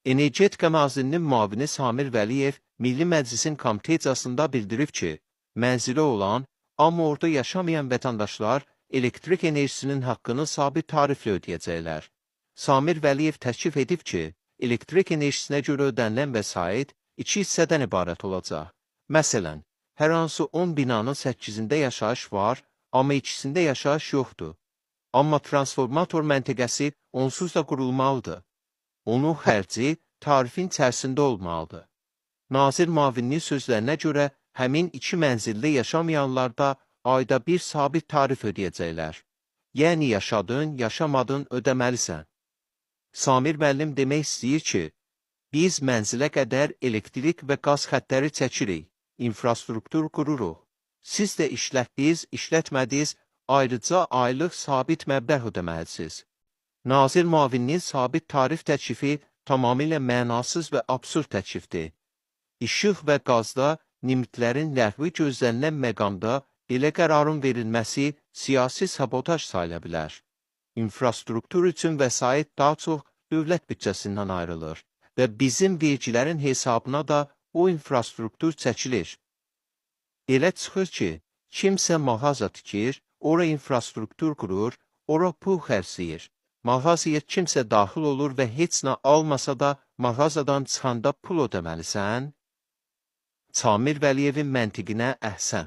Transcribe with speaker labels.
Speaker 1: Energetika nazirinin müavini Samir Vəliyev Milli Məclisin komitet iclasında bildirib ki, mənzili olan, amma orada yaşamayan vətəndaşlar elektrik enerjisinin haqqını sabit tariflə ödəyəcəklər. Samir Vəliyev təklif edib ki, elektrik enerjisinə görə ödənilən vəsait iki hissədən ibarət olacaq. Məsələn, hər hansı 10 binanın 8-sində yaşayış var, amma ikisində yaşayış yoxdur. Amma transformator məntəqəsi onsuz da qurulmalıdır. Onun xərci tarifin içərisində olmalıdır. Nazir müavininin sözlərinə görə həmin iki mənzildə yaşamayanlar da ayda bir sabit tarif ödəyəcəklər. Yəni yaşadın, yaşamadın ödəməlisən. Samir müəllim demək istəyir ki, biz mənzilə qədər elektrik və qaz xəttləri çəkirik, infrastruktur qururuq. Siz də işlətdiniz, işlətmədiniz, ayrıca aylıq sabit məbləğ ödəməlisiniz. Nazir müavininin sabit tarif təklifi tamamilə mənasız və absurd təklifdir. İşıq və qazda limitlərin ləğvi gözlənilən məqamda belə qərarın verilməsi siyasi sabotaj sayıla bilər. İnfrastruktur üçün vəsait daha çox dövlət büdcəsindən ayrılır və bizim vergilərin hesabına da o infrastruktur çəkilir. Elə çıxır ki, kimsə mağaza tikir, ora infrastruktur qurur, ora pul xərcləyir. Mağazaya kimsə daxil olur və heç nə almasa da mağazadan çıxanda pul ödəməlisən? Samir Vəliyevin məntiqinə əhsən.